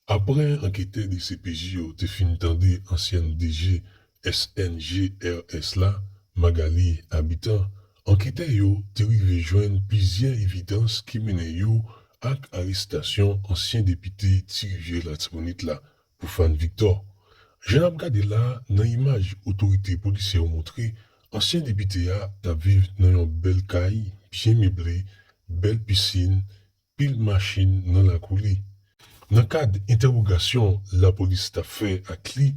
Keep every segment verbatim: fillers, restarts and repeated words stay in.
Apre anketè D C P J yo te fin tande ansyen D G S N G R S la, Magalie Habitant, anketè yo te rive jwenn plizyè evidans ki mennen yo ak arestasyon ansyen depite Ti Rivyè Latibonit la, Profane Victor. Jan n ap gade la, nan imaj otorite polisyè yo montre, ansyen depite a t ap viv nan yon bèl kay, byen meble, bèl pisin, pil machin nan lakou li. Nan kad entèwogasyon lapolis t ap fè ak li,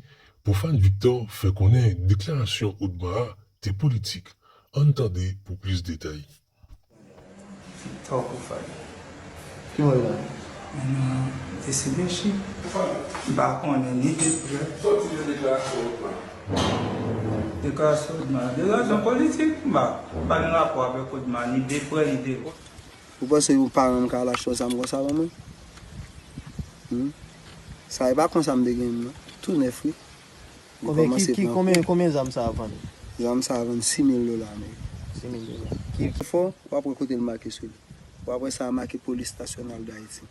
Profane Victor fè konnen deklarasyon Odma a te politik. Ann tande pou plis detay. Sa w pou fè? Ki mwen la? Mwen nan D C P J. M pa konnen ni de prè. Soti nan deklarasyon Odma. Deklarasyon Odma. Deklarasyon politik, m pa, m pa gen rapò avèk Odma, ni de prè, ni de lwen. Ou panse yon paran m ka al achte yon zam konsa ban mwen? Hmm? Sa e pa konsa m te gen m nan. Tou nèf wi. Li Konbyen, ki, kòmanse ki, pran konbyen, kou. Konbyen zam sa a vann? Zam sa a vann sis mil dola ameriken. Sis mil dola. Ki, ki fò, w ap wè kote l make sou li. W ap wè sa a make Polis Nasyonal d Ayiti.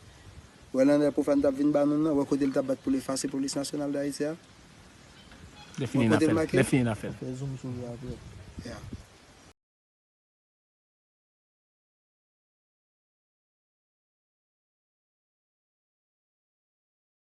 Wè lè Profane t ap vin ba nou nan, wè kote l t ap bat pou l efase Polis Nasyonal d Ayiti a? Lè fini Wè n a kote fè l l. Make? Lè fini n a fè l. Fè zoom sou li apre. Ya.